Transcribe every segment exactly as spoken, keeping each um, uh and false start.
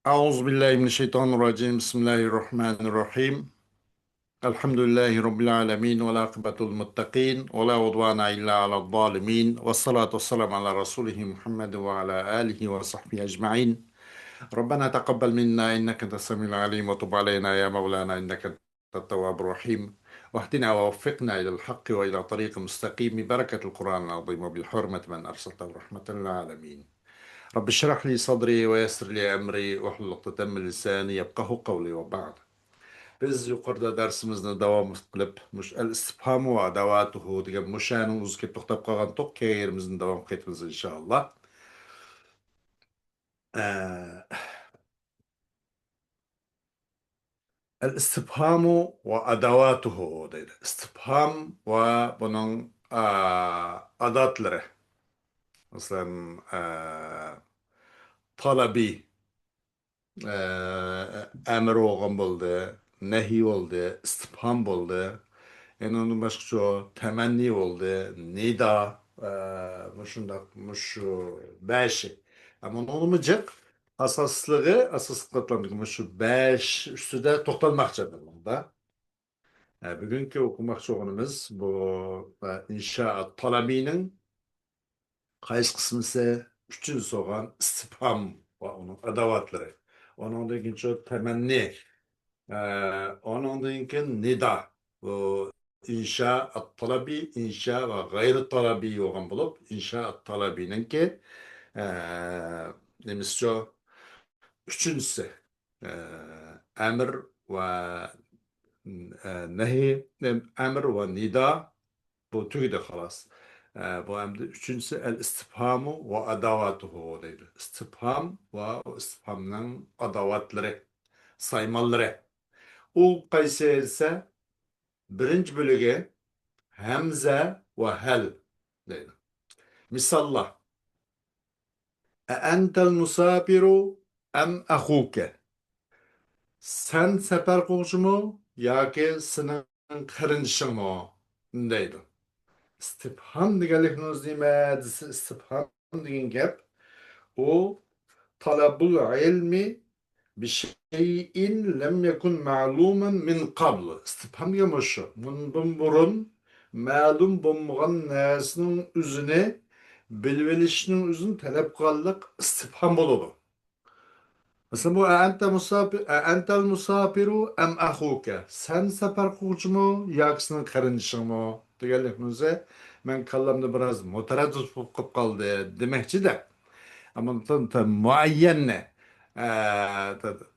أعوذ بالله من الشيطان الرجيم. بسم الله الرحمن الرحيم. الحمد لله رب العالمين، والعاقبة للمتقين، ولا عدوان إلا على الظالمين، والصلاة والسلام على رسوله محمد وعلى آله وصحبه أجمعين. ربنا تقبل منا إنك أنت السميع العليم، وتب علينا يا مولانا إنك أنت التواب الرحيم، واهدنا ووفقنا إلى الحق وإلى طريق مستقيم ببركة القرآن العظيم وبالحرمة من أرسلته رحمة للعالمين. رب اشرح لي صدري ويسر لي أمري واحلل عقدة من لساني يفقهوا قولي وبعد. بىز يۇقىرىدا دەرسىمىزنى داۋام قىلىپ، مۇش ئەل ئىستىفھامۇ ۋە ئەدەۋاتۇھۇ دېگەن مۇشۇنىڭ ئۆزىگە توختاپ قالغانتۇق، كەينىمىزدىن داۋام قىلىمىز ئىنشائاللا. ئە، ئەل ئىستىفھامۇ ۋە ئەدەۋاتۇھۇ دەيدۇ. ئىستىفھام ۋە بۇنىڭ، ئە، ئاداتلىرى. مەسىلەن، ئە، تەلەبىي، ئە، ئەمىر بولغان بولدى، نەھىي بولدى، ئىستىپھام بولدى. يەنە ئۇندىن باشقىچە تەمەننى بولدى، نىدا، ئە، مۇشۇنداق، مۇشۇ بەشى. ئەمما ئۇنىڭدىنمۇ جىق ئاساسلىقى، ئاساسلىق قاتلامدىكى مۇشۇ بەش ئۈستىدە توختالماقچى بۇنىڭدا. ئە، بۈگۈنكى ئوقۇماقچى بولغىنىمىز بۇ، ئە، ئىنشائات تەلەبىينىڭ قايسى قىسمىسى؟ ئۈچىنچىسى بولغان ئىستىپھام ۋە ئۇنىڭ ئاداۋاتلىرى. ئۇنىڭدىن كېيىن شۇ تەمەننى، ئە، ئۇنىڭدىن كېيىن نىدا. بۇ ئىنشا ئەت-تەلەبىي، ئىنشا ۋە غەيرىي تەلەبىي بولغان بولۇپ، ئىنشا ئەت-تەلەبىينىڭكى، ئە، نېمىسىچۇ؟ ئۈچىنچىسى، ئە، ئەمر ۋە، ئە، نەھى، ئەمر ۋە نىدا، بۇ تۈگىدى خالاس. ئە، بۇ ئەمدى ئۈچىنچىسى ئەل ئىستىپھامۇ ۋە ئاداۋاتۇھۇ دەيدۇ. ئىستىپھام ۋە ئىستىپھامنىڭ ئاداۋاتلىرى، سايمانلىرى. ئۇ قايسى دېسە، بىرىنچى بۆلۈگى ھەمزە ۋە ھەل دەيدۇ. مىساللار. ئەئەنتەل مۇساپىرۇ ئەم ئەخۇكە؟ سەن سەپەر قىلغۇچىمۇ ياكى سېنىڭ قېرىندىشىڭمۇ؟ دەيدۇ. ئىستىپھام دېگەنلىكىڭىز نېمە دېسە، ئىستىپھام دېگەن گەپ ئۇ تەلەبۇل ئىلمى بىشەيئىن لەم يەكۇن مەلۇمەن مىن قەبل. ئىستىپھام دېگەن مۇشۇ. بۇندىن بۇرۇن مەلۇم بولمىغان نەرسىنىڭ ئۆزىنى بىلىۋېلىشنىڭ ئۆزىنى تەلەپ قىلغانلىق ئىستىپھام بولىدۇ. مەسىلەن، بۇ ئەئەنتە مۇساپىر، ئەئەنتەل مۇساپىرۇ ئەم ئەخۇكە؟ سەن سەپەر قىلغۇچىمۇ ياكى سېنىڭ قېرىندىشىڭمۇ؟ دېگەنلىك بولسا، مەن كاللامدا بىراز مۇتەرەددىت بولۇپ قېلىپ قالدى دېمەكچىدە. ئەمما بۇ مۇئەييەننى، ئە،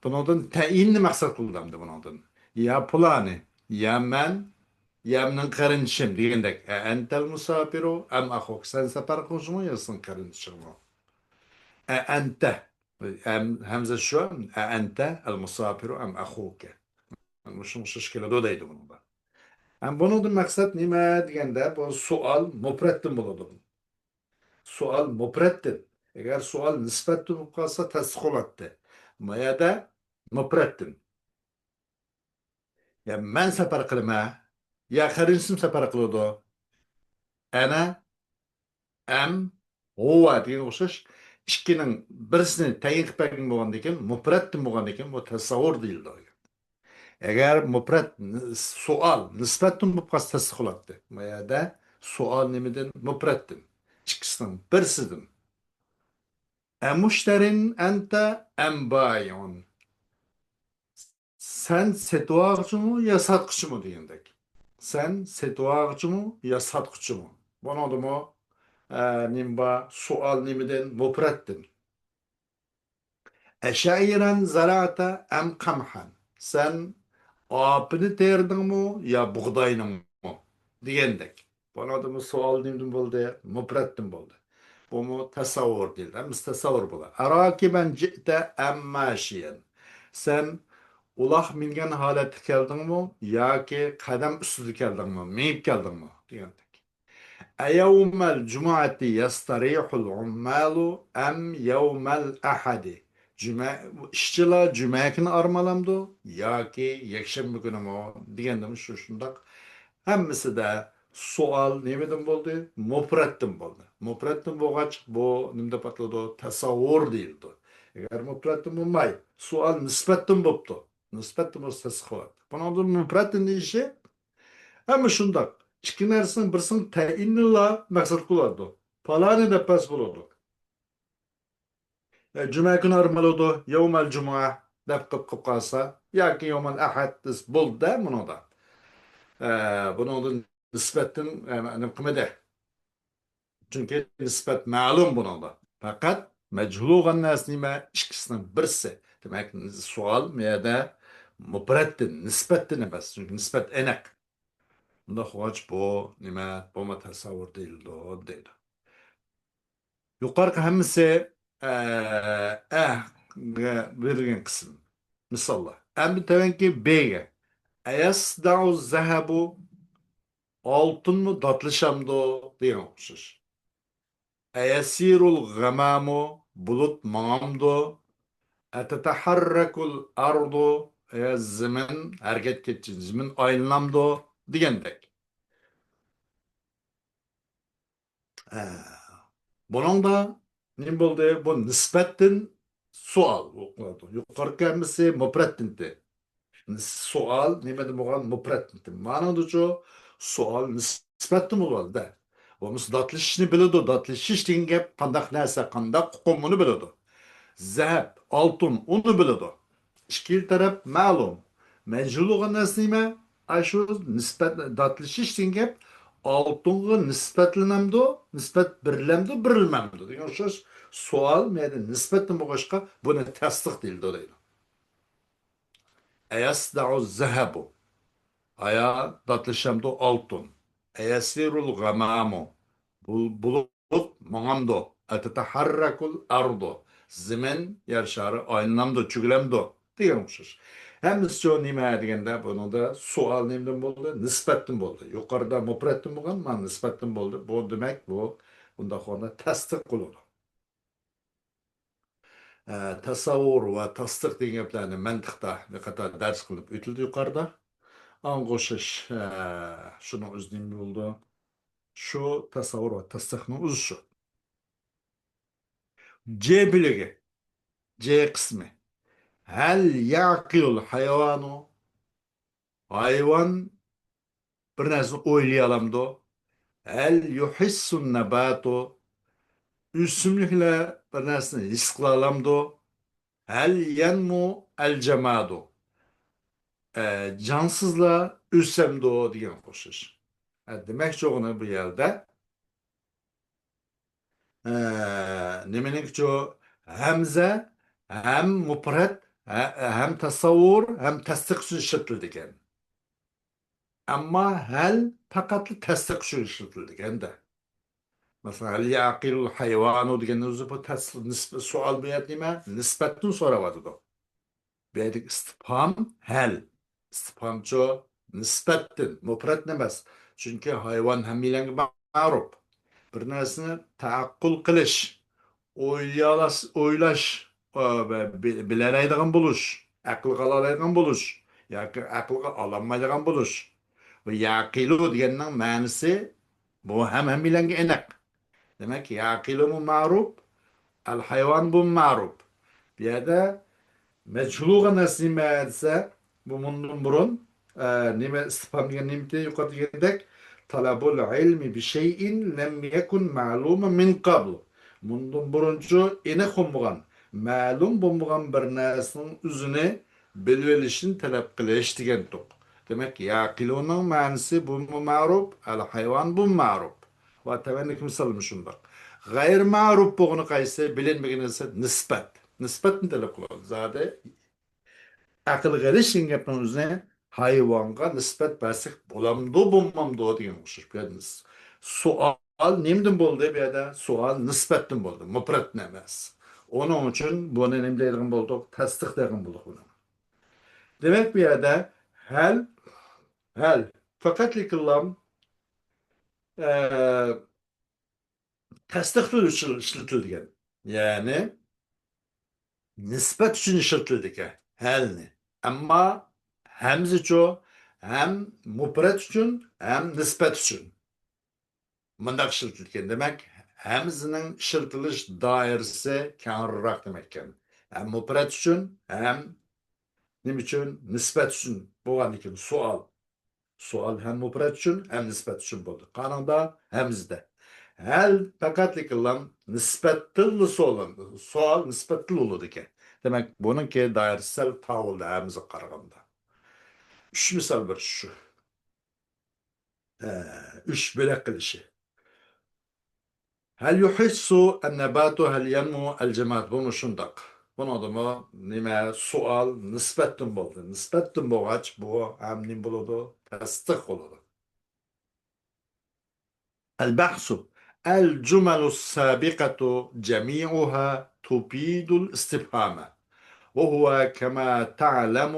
بۇنىڭدىن تەيىننى مەقسەت قىلدى ئەمدى بۇنىڭدىن. يا پۇلانى، يا مەن، يا مېنىڭ قېرىندىشىم دېگەندەك. ئەئەنتەل مۇساپىرۇ ئەم ئەخۇك؟ سەن سەپەر قىلغۇچىمۇ يا سېنىڭ قېرىندىشىڭمۇ؟ ئەئەنتە. ھەم-، ھەمزە شۇ، ئەئەنتە ئەل مۇساپىرۇ ئەم ئەخۇكە؟ مۇشۇنىڭغا ئوخشاش كېلىدۇ دەيدۇ بۇنىڭدا. ھەم بۇنىڭدىن مەقسەت نېمە دېگەندە، بۇ سوئال مۇپرەتتىن بولىدۇ. سوئال مۇپرەتتىن. ئەگەر سوئال نىسبەتتىن بولۇپ قالسا، تەستىق بولاتتى. ما يەردە مۇپرەتتىن. يا مەن سەپەر قىلىمەن، يا قېرىندىشىم سەپەر قىلىدۇ. ئەنە، ئەم، ھۇۋا دېگەنگە ئوخشاش ئىككىنىڭ بىرسىنى تەيىن قىلىپ بەرگەن بولغاندىكىن، مۇپرەتتىن بولغاندىكىن، بۇ تەسەۋۋۇر دېيىلىدۇ. ئەگەر مۇپرەت، سوئال نىسبەتتىن بولۇپ قالسا، تەستىق بولاتتى. ما يەردە سوئال نېمىدىن؟ مۇپرەتتىن. ئىككىسىنىڭ بىرسىدىن. ئەمۇشتەرىن ئەنتە ئەم بايىئۇن؟ سەن سېتىۋالغۇچىمۇ يا ساتقۇچىمۇ دېگەندەك. سەن سېتىۋالغۇچىمۇ يا ساتقۇچىمۇ؟ بۇنىڭدىمۇ، ئە، نېمە بار؟ سوئال نېمىدىن؟ مۇپرەتتىن. ئەشەئىرەن زەرەئتە ئەم قەمھەن؟ سەن ئارپىنى تېرىدىڭمۇ يا بۇغداينىڭمۇ؟ دېگەندەك. بۇنىڭدىمۇ سوئال نېمىدىن بولدى؟ مۇپرەتتىن بولدى. بۇمۇ تەسەۋۋۇر دېيىلدى. ھەممىسى تەسەۋۋۇر بولار. ئەراكىبەن جىئتە ئەم ماشىيەن؟ سەن ئۇلاغ مىنگەن ھالەتتە كەلدىڭمۇ ياكى قەدەم ئۈستىدە كەلدىڭمۇ، مېڭىپ كەلدىڭمۇ؟ دېگەندەك. ئەيەۋمەل جۇمۇئەتى يەستەرىھۇل ئۇممالۇ ئەم يەۋمەل ئەھەدى؟ جۈمە، ئىشچىلار جۈمە كۈنى ئارام ئالامدۇ ياكى يەكشەنبە كۈنىمۇ؟ دېگەندىمۇ شۇ شۇنداق. ھەممىسىدە سوئال نېمىدىن بولدى؟ مۇپرەتتىن بولدى. مۇپرەتتىن بولغاچ، بۇ نېمە دەپ ئاتىلىدۇ؟ تەسەۋۋۇر دېيىلىدۇ. ئەگەر مۇپرەتتىن بولماي، سوئال نىسبەتتىن بوپتۇ. نىسبەتتىن بولسا تەستىق بولاتتى. بۇنىڭدىن مۇپرەتتىن دېيىشى، ھەممە شۇنداق. ئىككى نەرسىنىڭ بىرسىنىڭ تەيىنىلا مەقسەت قىلىۋاتىدۇ. پالانى دەپ بەرسە بولىدۇ. ئە، جۈمە كۈنى ئارمىلىدۇ، يەۋمەل جۇمۇئە دەپ قىلىپ، قىلىپ قالسا، ياكى يەۋمەل ئەھەد دېسە بولدى-دە بۇنىڭدا. ئە، بۇنىڭدا نىسبەتتىن، ئە، نېمە قىلمىدى. چۈنكى نىسبەت مەلۇم بۇنىڭدا. پەقەت مەجھۇل بولغان نەرسە نېمە؟ ئىككىسىنىڭ بىرسى. دېمەك، سوئال بۇ يەردە مۇپرەتتىن، نىسبەتتىن ئەمەس. چۈنكى نىسبەت ئېنىق. بۇنداق بولغاچ بۇ نېمە؟ بۇمۇ تەسەۋۋۇر دېيىلىدۇ، دەيدۇ. يۇقىرىقى ھەممىسى، ئە، ئەگە بېرىلگەن قىسىم. مىساللار. ئەمدى تۆۋەنكى بېگە. ئەيەسدەئۇ زەھەبۇ، ئالتۇنمۇ داتلىشامدۇ دېگەن ئوخشاش. ئەيەسىرۇل غەمامۇ، بۇلۇت ماڭامدۇ؟ ئەتەتەھەررەكۇل ئەرضۇ، ئەيە زېمىن ھەرىكەتكە كەتچى، زېمىن ئايلىنامدۇ دېگەندەك. ئە، بۇنىڭدا نېمە بولدى؟ بۇ نىسبەتتىن سوئال. يۇقىرىقى ھەممىسى مۇپرەتتىنتى. سوئال نېمىدىن بولغان؟ مۇپرەتتىنتى. مانىڭدىچۇ سوئال نىسبەتتىن بولۇۋالدى. بولمىسا داتلىشىشنى بىلىدۇ. داتلىشىش دېگەن گەپ قانداق نەرسە، قانداق ئۇقۇم، بۇنى بىلىدۇ. زەھەب، ئالتۇن، ئۇنى بىلىدۇ. ئىككىلا تەرەپ مەلۇم. مەجھۇل بولغان نەرسە نېمە؟ ئاشۇ نىسبەت، داتلىشىش دېگەن گەپ ئالتۇنغا نىسبەتلىنەمدۇ، نىسبەت بېرىلەمدۇ، بېرىلمەمدۇ دېگەن ئوخشاش سوئال، مەيدە نىسبەتتىن بولغاچقا بۇنى تەستىق دېيىلىدۇ دەيدۇ. ئەيەسدەئۇ زەھەبۇ. ئايا داتلىشامدۇ ئالتۇن. ئەيەسىرۇل غەمامۇ. بۇ، بۇلۇت ماڭامدۇ؟ ئەتەتەھەررەكۇل ئەرضۇ. زېمىن، يەر شارى ئايلىنامدۇ، چۆگىلەمدۇ؟ دېگەن ئوخشاش. ھەممىسى نېمە دېگەندە، بۇنىڭدا سوئال نېمىدىن بولدى؟ نىسبەتتىن بولدى. يۇقىرىدا مۇپرەتتىن بولغان، مانا نىسبەتتىن بولدى. بۇ دېمەك، بۇ بۇنداق ھالدا تەستىق قىلىدۇ. ئە، تەسەۋۋۇر ۋە تەستىق دېگەن گەپلەرنى مەنتىقتا بىر قاتار دەرس قىلىپ ئۆتۈلدى يۇقىرىدا. ئاڭغا ئوخشاش، ئە، شۇنىڭ ئۆزى نېمە بولىدۇ؟ شۇ تەسەۋۋۇر ۋە تەستىقنىڭ ئۆزى شۇ. جې بۆلىكى، جې قىسمى. ھەل يەقىلۇل ھايۋانۇ؟ ھايۋان بىر نەرسىنى ئويلىيالامدۇ؟ ھەل يۇھىسسۇن نەباتۇ؟ ئۆسۈملۈكلەر بىر نەرسىنى ھېس قىلالامدۇ؟ ھەل يەنمۇ ئەل جامادۇ؟ ئە، جانسىزلار ئۆسەمدۇ دېگەنگە ئوخشاش. ئە، دېمەكچى بولغىنى بۇ يەردە، ئە، نېمىنىڭكىچۇ؟ ھەمزە ھەم مۇپرەت، ھە-، ھەم تەسەۋۋۇر، ھەم تەستىق ئۈچۈن ئىشلىتىلىدىكەن. ئەمما ھەل پەقەتلا تەستىق ئۈچۈن ئىشلىتىلىدىكەن-دە. مەسىلەن، ھەل يەقىلۇل ھايۋانۇ دېگەننىڭ ئۆزى بۇ تەس-، نىسب-، سوئال بۇ يەردە نېمە؟ نىسبەتتىن سوراۋاتىدۇ. بۇ يەردىكى ئىستىپھام ھەل. ئىستىپھامچۇ نىسبەتتىن، مۇپرەتتىن ئەمەس. چۈنكى ھايۋان ھەممەيلەنگە مەرۇپ. بىر نەرسىنى تەئەققۇل قىلىش، ئويلاش، ئويلاش، ئا، بە-، بى-، بىلەلەيدىغان بولۇش، ئەقىلگە ئالالايدىغان بولۇش ياكى ئەقىلگە ئالالمايدىغان بولۇش. بۇ يەقىلۇ دېگەننىڭ مەنىسى بۇ ھەم ھەممەيلەنگە ئېنىق. دېمەك، يەقىلۇمۇ مەرۇپ، ئەل ھايۋان بۇ مەرۇپ. بۇ يەردە مەجھۇل بولغان نەرسە نېمە دېسە، بۇ مۇندىن بۇرۇن، ئە، نېمە ئىستىپھام دېگەن نېمىتى يۇقىرىدا دېگەندەك، تەلەبۇل ئىلمى بىشەيئىن لەم يەكۇن مەلۇمەن مىن قەبل. مۇندىن بۇرۇنچۇ ئېنىق بولمىغان، مەلۇم بولمىغان بىر نەرسىنىڭ ئۆزىنى بىلىۋېلىشنى تەلەپ قىلىش دېگەنتۇق. دېمەك، يەقىلۇنىڭ مەنىسى بۇمۇ مەرۇپ، ئەل ھايۋان بۇمۇ مەرۇپ. ۋە تەۋەندىكى مىسالمۇ شۇنداق. غەيرىي مەرۇپ بولغىنى قايسى؟ بىلىنمىگىنى دېسە نىسبەت. نىسبەتنى تەلەپ قىلىدۇ. زادى ئەقىلگە ئېلىش دېگەن گەپنىڭ ئۆزى ھايۋانغا نىسبەت بەرسەك بولامدۇ، بولمامدۇ دېگەن ئوخشاش. بۇ يەردە سوئال نېمىدىن بولدى؟ بۇ يەردە سوئال نىسبەتتىن بولدى، مۇپرەتتىن ئەمەس. ئۇنىڭ ئۈچۈن بۇنى نېمە دەيدىغان بولدۇق؟ تەستىق دەيدىغان بولدۇق بۇنى. دېمەك، بۇ يەردە ھەل، ھەل، پەقەتلىكىللام، ئە، تەستىق ئۈچۈن ئىشلىتىلگەن. يەنى نىسبەت ئۈچۈن ئىشلىتىلىدىكەن ھەلنى. ئەمما ھەمزىچۇ؟ ھەم مۇپرەت ئۈچۈن، ھەم نىسبەت ئۈچۈن. مۇنداق ئىشلىتىلگەن. دېمەك، ھەمزىنىڭ ئىشلىتىلىش دائىرىسى كەڭرىراق دېمەككەن. ھەم مۇپرەت ئۈچۈن، ھەم نېمە ئۈچۈن؟ نىسبەت ئۈچۈن بولغاندىكىن سوئال. سوئال ھەم مۇپرەت ئۈچۈن، ھەم نىسبەت ئۈچۈن بولدى. قانۇندا ھەمزىدە. ھەل پەقەتلىكىلا نىسبەتتىنلا سوئال، سوئال نىسبەتتىنلا بولىدىكەن. دېمەك، بۇنىڭكى دائىرىسى سەل تاۋۇلدا ھەمزىگە قارىغاندا. ئۈچ مىسال بېرىش شۇ. ئە، ئۈچ بۆلەك قىلىشى. هل يحس النبات هل ينمو الجماد؟ بۇمۇ شۇنداق. بۇنىڭدىمۇ نېمە؟ سوئال نىسبەتتىن بولدى. نىسبەتتىن بولغاچ، بۇ ھەم نېمە بولىدۇ؟ تەستىق بولىدۇ. البحث. الجمل السابقة جميعها تفيد الاستفهام، وهو كما تعلم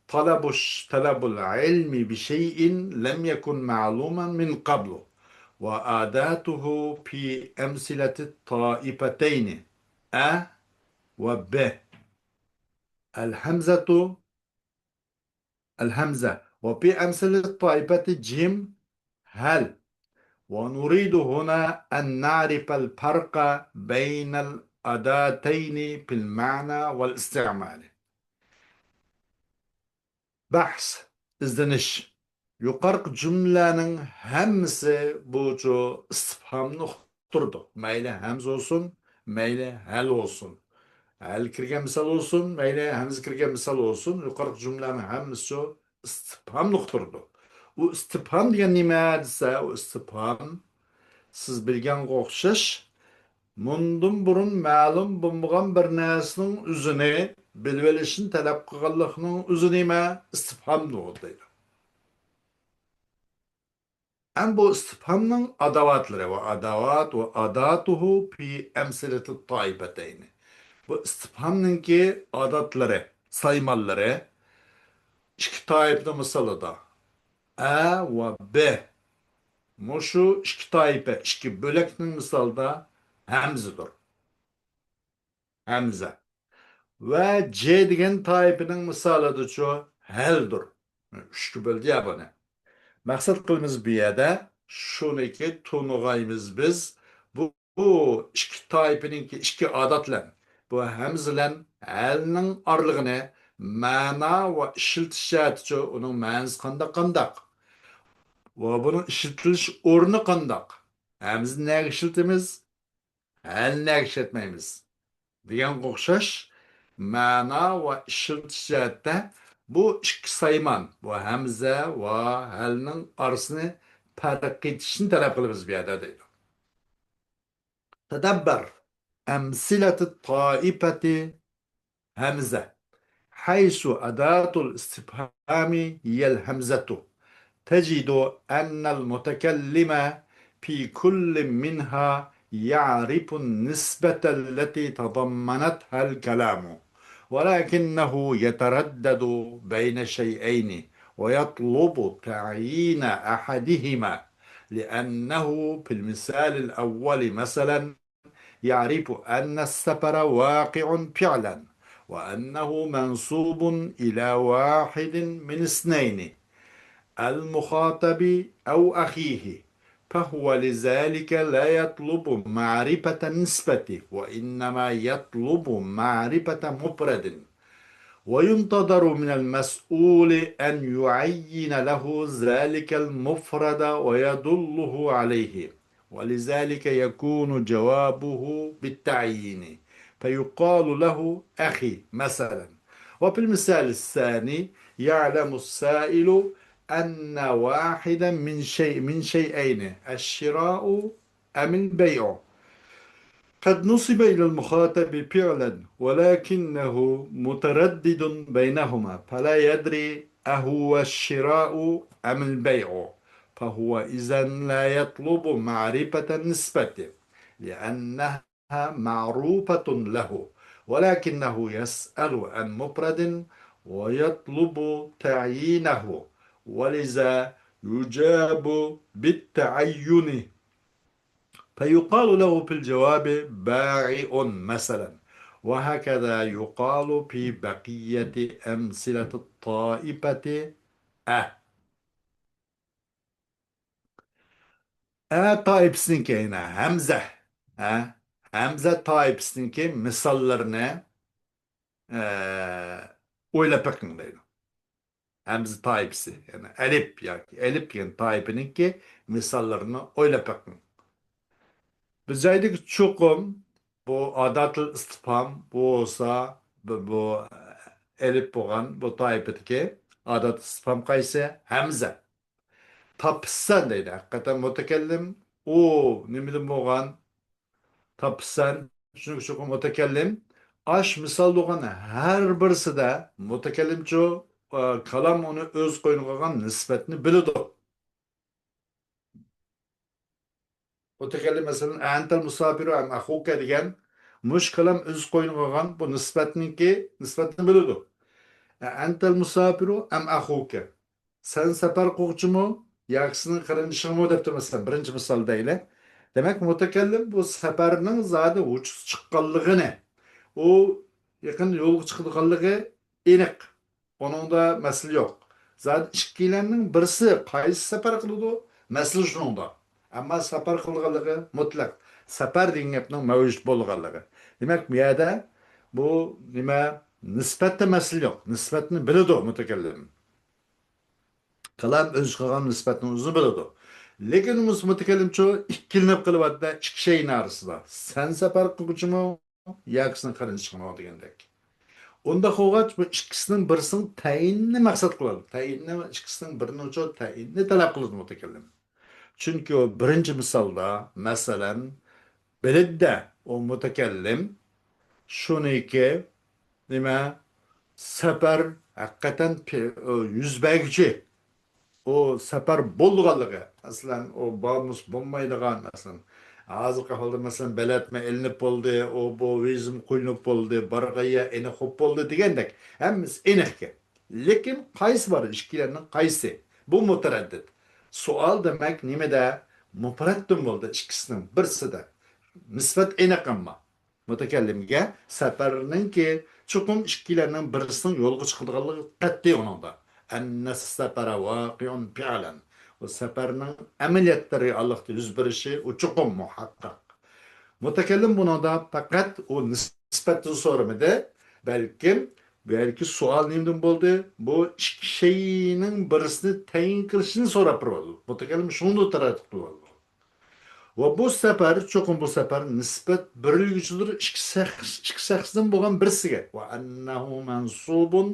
طلب الش-، طلب العلم بشيء لم يكن معلوما من قبل، وأداته في أمثلة الطائفتين أ و ب. الهمزة، الهمزة، وفي أمثلة الطائفة جيم هل. ونريد هنا أن نعرف الفرق بين الأداتين في المعنى والاستعمال. بەھس، ئىزدىنىش. يۇقىرىقى جۈملىلەرنىڭ ھەممىسى بۇچۇ ئىستىپھامنى ئۇقتۇرىدۇ. مەيلى ھەمزە بولسۇن، مەيلى ھەل بولسۇن. ھەل كىرگەن مىسال بولسۇن، مەيلى ھەمزە كىرگەن مىسال بولسۇن، يۇقىرىقى جۈملىلەرنىڭ ھەممىسى شۇ ئىستىپھامنى ئۇقتۇرىدۇ. ئۇ ئىستىپھام دېگەن نېمە دېسە، ئۇ ئىستىپھام سىز بىلگەنگە ئوخشاش، مۇندىن بۇرۇن مەلۇم بولمىغان بىر نەرسىنىڭ ئۆزىنى بىلىۋېلىشنى تەلەپ قىلغانلىقنىڭ ئۆزى نېمە؟ ئىستىپھامدۇر دەيدۇ. ئەمما بۇ ئىستىپھامنىڭ ئاداۋاتلىرى ۋە ئاداۋات ۋە ئاداتۇھۇ پى ئەمسىلىتى تائىپەتەينى. بۇ ئىستىپھامنىڭكى ئاداتلىرى، سايمانلىرى ئىككى تائىپىنىڭ مىسالىدا ئە ۋە بە. مۇشۇ ئىككى تائىپە، ئىككى بۆلەكنىڭ مىسالىدا ھەمزىدۇر. ھەمزە. ۋە جې دېگەن تائىپىنىڭ مىسالىدىچۇ ھەلدۇر. ئۈچكە بۆلدى يا بۇنى. مەقسەت قىلىمىز بۇ يەردە شۇنىكى تونۇغايمىز بىز. بۇ، بۇ ئىككى تائىپىنىڭكى ئىككى ئاداتلەن. بۇ ھەمزىلەن ھەلنىڭ ئارىلىقىنى مەنا ۋە ئىشلىتىش جەھەتتىچۇ ئۇنىڭ مەنىسى قانداق، قانداق؟ ۋە بۇنىڭ ئىشلىتىلىش ئورنى قانداق؟ ھەمزىنى نەگە ئىشلىتىمىز؟ ھەلنى نەگە ئىشلەتمەيمىز؟ دېگەنگە ئوخشاش مەنا ۋە ئىشلىتىش جەھەتتە بۇ ئىككى سايمان، بۇ ھەمزە ۋە ھەلنىڭ ئارىسىنى پەرق ئېتىشنى تەلەپ قىلىمىز بۇ يەردە دەيدۇ. تەدەببەر ئەمسىلەتى تائىپەتى ھەمزە، حيث أداة الاستفهام هي الهمزة، تجد أن المتكلم في كل منها يعرف النسبة التي تضمنتها الكلام، ولكنه يتردد بين شيئين ويطلب تعيين أحدهما، لأنه في المثال الأول مثلا يعرف أن السفر واقع فعلا، وأنه منسوب إلى واحد من اثنين، المخاطب أو أخيه، فهو لذلك لا يطلب معرفة النسبة، وإنما يطلب معرفة مفرد. وينتظر من المسؤول أن يعين له ذلك المفرد ويدله عليه، ولذلك يكون جوابه بالتعيين، فيقال له أخي مثلا. وفي المثال الثاني يعلم السائل أن واحدا من شيء، من شيئين، الشراء أم البيع، قد نسب إلى المخاطب فعلا، ولكنه متردد بينهما، فلا يدري أهو الشراء أم البيع، فهو إذن لا يطلب معرفة النسبة، لأنها معروفة له، ولكنه يسأل عن مفرد ويطلب تعيينه، ولذا يجاب بالتعين. فيقال له في الجواب بائع مثلا، وهكذا يقال في بقية أمثلة الطائفة أ. ئە تائىپىسىنىڭكى يەنە ھەمزە، ئە، ھەمزە تائىپىسىنىڭكى مىساللىرىنى ئە، ئويلاپ بېقىڭ دەيدۇ. ھەمزە تائىپىسى، يەنى ئەلىپ ياكى ئەلىپ دېگەن تائىپىنىڭكى مىساللىرىنى ئويلاپ بېقىڭ. بۇ جايدىكى چوقۇم، بۇ ئاداتىل ئىستىپھام، بۇ بولسا، بۇ، بۇ ئەلىپ بولغان، بۇ تائىپىدىكى ئادات ئىستىپھام قايسى؟ ھەمزە. تاپىسەن دەيدۇ. ھەقىقەتەن مۇتەكەللىم ئۇ نېمىدىن بولغان؟ تاپىسەن، چۈنكى چوقۇم مۇتەكەللىم ئاش مىسال بولغان ھەر بىرسىدە مۇتەكەللىمچۇ، ئا، كالام ئۇنى ئۆز قوينىغا ئالغان نىسبەتنى بىلىدۇ. مۇتەكەللىم، مەسىلەن، «ئەنتەل مۇساپىرۇ ئەم ئەخۇكە» دېگەن مۇشۇ كالام ئۆز قوينىغا ئالغان بۇ نىسبەتنىڭكى، نىسبەتنى بىلىدۇ. «ئەنتەل مۇساپىرۇ ئەم ئەخۇكە»، سەن سەپەر قىلغۇچىمۇ ياكى سېنىڭ قېرىندىشىڭمۇ دەپتۇ، مەسىلەن، بىرىنچى مىسال دەيلى. دېمەك، مۇتەكەللىم بۇ سەپەرنىڭ زادى ۋۇجۇدقا چىققانلىقىنى، ئۇ يېقىن يولغا چىقىدىغانلىقى ئېنىق. ئۇنىڭدا مەسىلە يوق. زادى ئىككىيلەننىڭ بىرسى قايسى سەپەر قىلىدۇ، مەسىلە شۇنىڭدا. ئەمما سەپەر قىلىدىغانلىقى مۇتلەق. سەپەر دېگەن گەپنىڭ مەۋجۇت بولىدىغانلىقى. دېمەك، بۇ يەردە بۇ نېمە، نىسبەتتە مەسىلە يوق. نىسبەتنى بىلىدۇ مۇتەكەللىم. كالام ئۆز قىلغان نىسبەتنىڭ ئۆزىنى بىلىدۇ. لېكىن مۇتەكەللىمچۇ ئىككىلىنىپ قېلىۋاتىدۇ ئىككى شەيئىنىڭ ئارىسىدا. سەن سەپەر قىلغۇچىمۇ ياكى سېنىڭ قېرىندىشىڭمۇ دېگەندەك. ئۇنداق بولغاچ، بۇ ئىككىسىنىڭ بىرسىنىڭ تەيىنىنى مەقسەت قىلىدۇ. تەيىننى، ئىككىسىنىڭ بىرىنىڭچۇ تەيىننى تەلەپ قىلىدۇ مۇتەكەللىم. چۈنكى ئۇ بىرىنچى مىسالدا، مەسىلەن، بىلىدە ئۇ مۇتەكەللىم شۇنىكى، نېمە، سەپەر ھەقىقەتەن پې-، ئۇ يۈز بەرگۈچى، ئۇ سەپەر بولىدىغانلىقى، مەسىلەن، ئۇ بارمىسا بولمايدىغان، مەسىلەن، ھازىرقى ئەھۋالدا، مەسىلەن، بېلەتمە ئېلىنىپ بولدى، ئۇ بۇ ۋىزىم قويۇلۇپ بولدى، بارغان يەر ئېنىق بولۇپ بولدى دېگەندەك، ھەممىسى ئېنىقكەن. لېكىن قايسى بار، ئىككىلەننىڭ قايسى؟ بۇ مۇتەرەددىت. سوئال دېمەك نېمىدە؟ مۇپرەتتىن بولدى، ئىككىسىنىڭ بىرسىدە. نىسبەت ئېنىق ئەمما. مۇتەكەللىمگە سەپەرنىڭكى چوقۇم ئىككىلەننىڭ بىرسىنىڭ يولغا چىقىدىغانلىقى قەتئىي ئۇنىڭدا. ئەننەس سەپەرە ۋاقىئۇن پىئلەن. ئۇ سەپەرنىڭ ئەمەلىيەتتە رېئاللىقتا يۈز بېرىشى ئۇ چوقۇم مۇھەققەق. مۇتەكەللىم بۇنىڭدا پەقەت ئۇ نىسبەتتىن سورىمىدى، بەلكىم بۇ يەردىكى سوئال نېمىدىن بولدى؟ بۇ ئىككى شەيئىنىڭ بىرسىنى تەيىن قىلىشنى سوراپ بېرىۋاتىدۇ. مۇتەكەللىم شۇنىڭدا تەرەددۇت قىلىۋاتىدۇ. ۋە بۇ سەپەر، چوقۇم بۇ سەپەر نىسبەت بېرىلگۈچىدۇر ئىككى شەخس، ئىككى شەخستىن بولغان بىرسىگە. ۋە ئەننەھۇ مەنسۇبۇن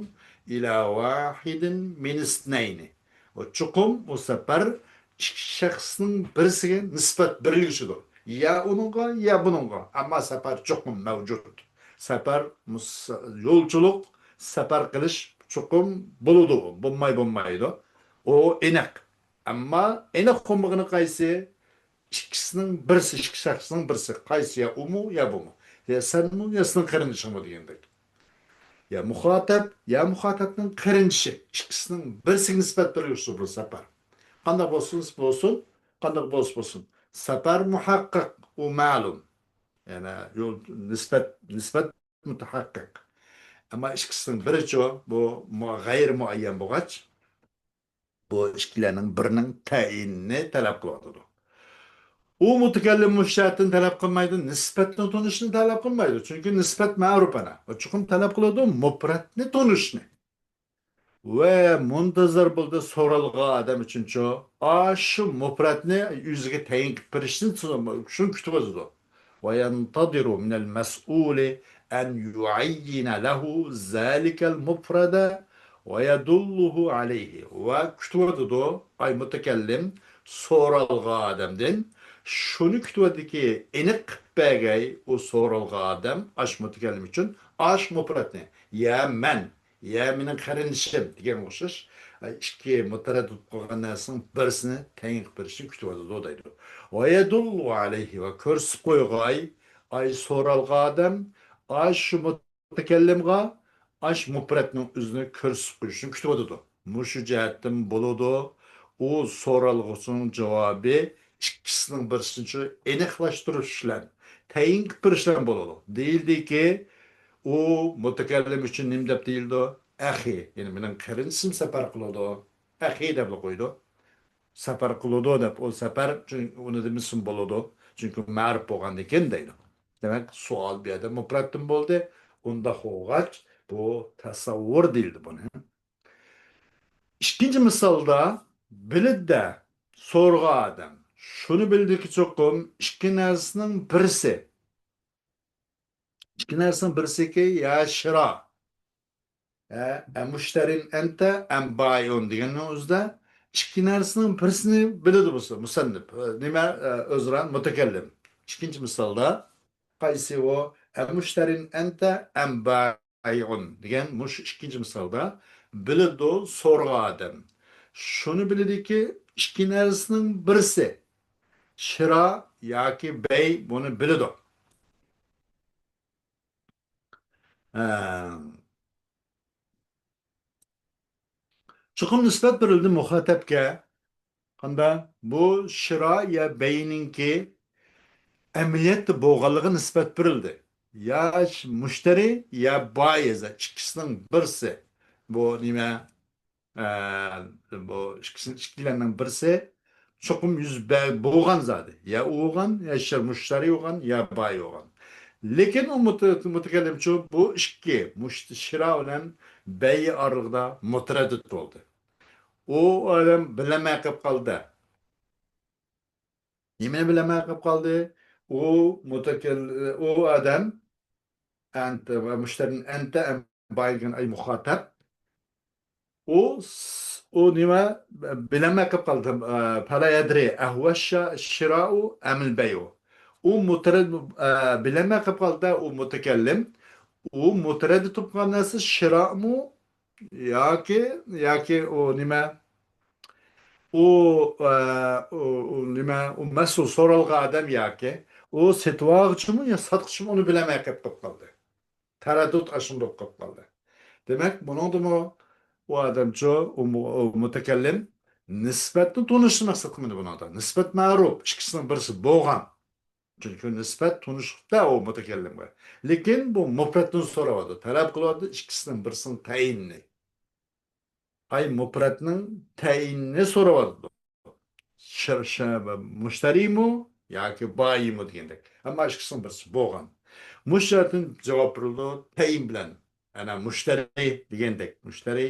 ئىلا ۋاھىدىن مىن ئىسنەينى. ۋە چوقۇم بۇ سەپەر ئىككى شەخسنىڭ بىرسىگە نىسبەت بېرىلگۈچىدۇر. يا ئۇنىڭغا، يا بۇنىڭغا. ئەمما سەپەر چوقۇم مەۋجۇت. سەپەر مۇس-، يولچىلىق، سەپەر قىلىش چوقۇم بولىدۇ، بولماي بولمايدۇ. ئۇ ئېنىق. ئەمما ئېنىق بولمىغىنى قايسى؟ ئىككىسىنىڭ بىرسى، ئىككى شەخسنىڭ بىرسى. قايسى؟ يا ئۇمۇ، يا بۇمۇ. يا سەنمۇ، يا سېنىڭ قېرىندىشىڭمۇ دېگەندەك. يا مۇخاتەب، يا مۇخاتەبنىڭ قېرىندىشى. ئىككىسىنىڭ بىرسىگە نىسبەت بېرىلگۈچى بۇ سەپەر. قانداق بولسۇن، بولسۇن، قانداق بولسا بولسۇن. سەپەر مۇھەققەق، ئۇ مەلۇم. يەنى يول، نىسبەت، نىسبەت مۇتەھەققىق. ئەمما ئىككىسىنىڭ بىرىچۇ، بۇ مۇ-، غەيرىي مۇئەييەن بولغاچ، بۇ ئىككىلەننىڭ بىرىنىڭ تەيىنىنى تەلەپ قىلىۋاتىدۇ. ئۇ مۇتەكەللىم مۇشۇ جەھەتتىن تەلەپ قىلمايدۇ، نىسبەتنى تونۇشنى تەلەپ قىلمايدۇ. چۈنكى نىسبەت مەرۇپ ئەنە. ئۇ چوقۇم تەلەپ قىلىدۇ مۇپرەتنى تونۇشنى. ۋە مۇنتەزىر بولدى سورالغان ئادەم ئۈچۈنچۇ، ئاشۇ مۇپرەتنى ئۆزىگە تەيىن قىلىپ بېرىشنى شۇنى كۈتۈۋاتىدۇ. وينتظر من المسؤول أن يعين له ذلك المفرد ويدله عليه. ۋە كۈتۈۋاتىدۇ، ئاي مۇتەكەللىم سورالغان ئادەمدىن شۇنى كۈتۈۋاتىدۇكى، ئېنىق قىلىپ بەرگەي ئۇ سورالغان ئادەم ئاش مۇتەكەللىم ئۈچۈن ئاش مۇپرەتنى. يا مەن، يا مېنىڭ قېرىندىشىم دېگەنگە ئوخشاش، ئىككى مۇتەرەددىت قىلغان نەرسىنىڭ بىرسىنى تەيىن قىلىپ بېرىشنى كۈتۈۋاتىدۇ دەيدۇ. ويدل عليه، ۋە كۆرسىتىپ قويغاي، ئاي سورالغان ئادەم، ئاي شۇ مۇتەكەللىمغا ئاش مۇپرەتنىڭ ئۆزىنى كۆرسىتىپ قويۇشنى كۈتۈۋاتىدۇ. مۇشۇ جەھەتتىن بولىدۇ، ئۇ سورالغۇچىنىڭ جاۋابى ئىككىسىنىڭ بىرسىنى ئېنىقلاشتۇرۇش بىلەن، تەيىن قىلىپ بېرىش بىلەن بولىدۇ. دېيىلدىكى، ئۇ مۇتەكەللىم ئۈچۈن نېمە دەپ دېيىلىدۇ؟ ئەخى، يەنى مېنىڭ قېرىندىشىم سەپەر قىلىدۇ. ئەخى دەپلا قويىدۇ. سەپەر قىلىدۇ دەپ، ئۇ سەپەر، چۈنكى ئۇنى دېمىسىمۇ بولىدۇ. چۈنكى مەرۇپ بولغاندىكىن دەيدۇ. دېمەك، سوئال بۇ يەردە مۇپرەتتىن بولدى. ئۇنداق بولغاچ، بۇ تەسەۋۋۇر دېيىلدى بۇنى. ئىككىنچى مىسالدا، بىلىدۇ-دە سورىغان ئادەم. شۇنى بىلىدۇكى، چوقۇم ئىككى نەرسىنىڭ بىرسى. ئىككى نەرسىنىڭ بىرسىكى يا شىرا. ئە، ئە، مۇشتەرىن ئەنتە، ئەم بايىئۇن دېگەننىڭ ئۆزىدە ئىككى نەرسىنىڭ بىرسىنى بىلىدۇ بولسا، مۇسەننىپ، ئە، نېمە، ئە، ئۆزران مۇتەكەللىم. ئىككىنچى مىسالدا قايسى ئۇ؟ ئە، مۇشتەرىن ئەنتە، ئەم بايىئۇن دېگەن مۇشۇ ئىككىنچى مىسالدا بىلىدۇ سورىغان ئادەم. شۇنى بىلىدۇكى، ئىككى نەرسىنىڭ بىرسى، شىرا ياكى بەي، بۇنى بىلىدۇ. ھە. چوقۇم نىسبەت بېرىلدى مۇخاتەپكە. قاندا؟ بۇ شىرا يا بەينىڭكى ئەمەلىيەتتە بولغانلىقى نىسبەت بېرىلدى. يا ش-، مۇشتەرى يا بايىئ، ئىككىسىنىڭ بىرسى. بۇ نېمە؟ ئە، بۇ ئىككىسى، ئىككىلەننىڭ بىرسى چوقۇم يۈز بە-، بولغان زادى. يا ئۇ بولغان، يا شىر-، مۇشتەرى بولغان، يا بايىئ بولغان. لېكىن ئۇ مۇت-، مۇتەكەللىمچۇ بۇ ئىككى، مۇشت-، شىرا بىلەن بەيىئ ئارىلىقىدا مۇتەرەددىت بولدى. ئۇ ئادەم بىلەلمەي قېلىپ قالدى. نېمىنى بىلەلمەي قېلىپ قالدى؟ ئۇ مۇتەكەل-، ئۇ ئادەم ئەنتە ۋە مۇشتەرىن ئەنتە ئەم بايىئۇن دېگەن ئەي مۇخاتەپ. ئۇ س-، ئۇ نېمە بىلەلمەي قېلىپ قالدى. ئە، فەلا يەدرى ئەھۇۋە شا-، شىراءۇ ئەمىل بەيئۇ. ئۇ مۇتەرەد-، ئە، بىلەلمەي قېلىپ قالدى ئۇ مۇتەكەللىم. ئۇ مۇتەرەددىت بولۇپ قالغان نەرسە شىرامۇ ياكى، ياكى ئۇ نېمە؟ ئۇ، ئە، ئۇ، ئۇ نېمە؟ ئۇ مەسئۇل سورالغان ئادەم ياكى ئۇ سېتىۋالغۇچىمۇ يا ساتقۇچىمۇ ئۇنى بىلەلمەي قېلىپ قالدى. تەرەددۇت ئاشۇنداق قىلىپ قالدى. دېمەك، بۇنىڭدىمۇ ئۇ ئادەمچۇ، ئۇ مۇ-، ئۇ مۇتەكەللىم نىسبەتنى تونۇشنى مەقسەت قىلمىدى بۇنىڭدا. نىسبەت مەرۇپ، ئىككىسىنىڭ بىرسى بولغان. چۈنكى نىسبەت تونۇشلۇقتا ئۇ مۇتەكەللىمگە. لېكىن بۇ مۇپرەتتىن سوراۋاتىدۇ، تەلەپ قىلىۋاتىدۇ ئىككىسىنىڭ بىرسىنىڭ تەيىنىنى. ئاي مۇپرەتنىڭ تەيىنىنى سوراۋاتىدۇ. شىر-، شە-، مۇشتەرىمۇ ياكى بايىمۇ دېگەندەك. ئەمما ئىككىسىنىڭ بىرسى بولغان. مۇشۇ جەھەتتىن جاۋاب بېرىلىدۇ تەيىن بىلەن. ئەنە مۇشتەرى دېگەندەك. مۇشتەرى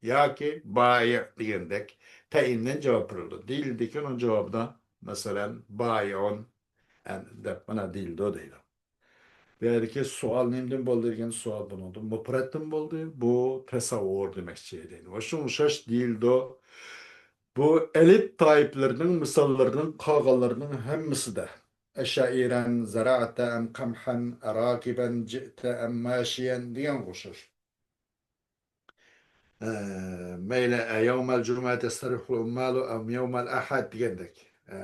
ياكى بايىئ دېگەندەك تەيىن بىلەن جاۋاب بېرىلىدۇ. دېيىلدىكى ئۇنىڭ جاۋابىدا، مەسىلەن، بايىئۇن دەپ مانا دېيىلىدۇ دەيدۇ. بۇ يەردىكى سوئال نېمىدىن بولدى دېگەن سوئال بۇنىڭدىن مۇپرەتتىن بولدى. بۇ تەسەۋۋۇر دېمەكچى دەيدۇ. ۋە شۇڭا ئوخشاش دېيىلىدۇ. بۇ ئەلىپ تائىپىلىرىنىڭ مىساللىرىنىڭ قالغانلىرىنىڭ ھەممىسىدە، ئەشەئىرەن زەرەئتە ئەم قەمھەن ئەراكىبەن جىئتە ئەم ماشىيەن دېگەنگە ئوخشاش. ئە، مەيلى، ئە، يەۋمەل جۇمۇئەتى يەستەرىھۇل ئۇممالۇ ئەم يەۋمەل ئەھەد دېگەندەك. ئە،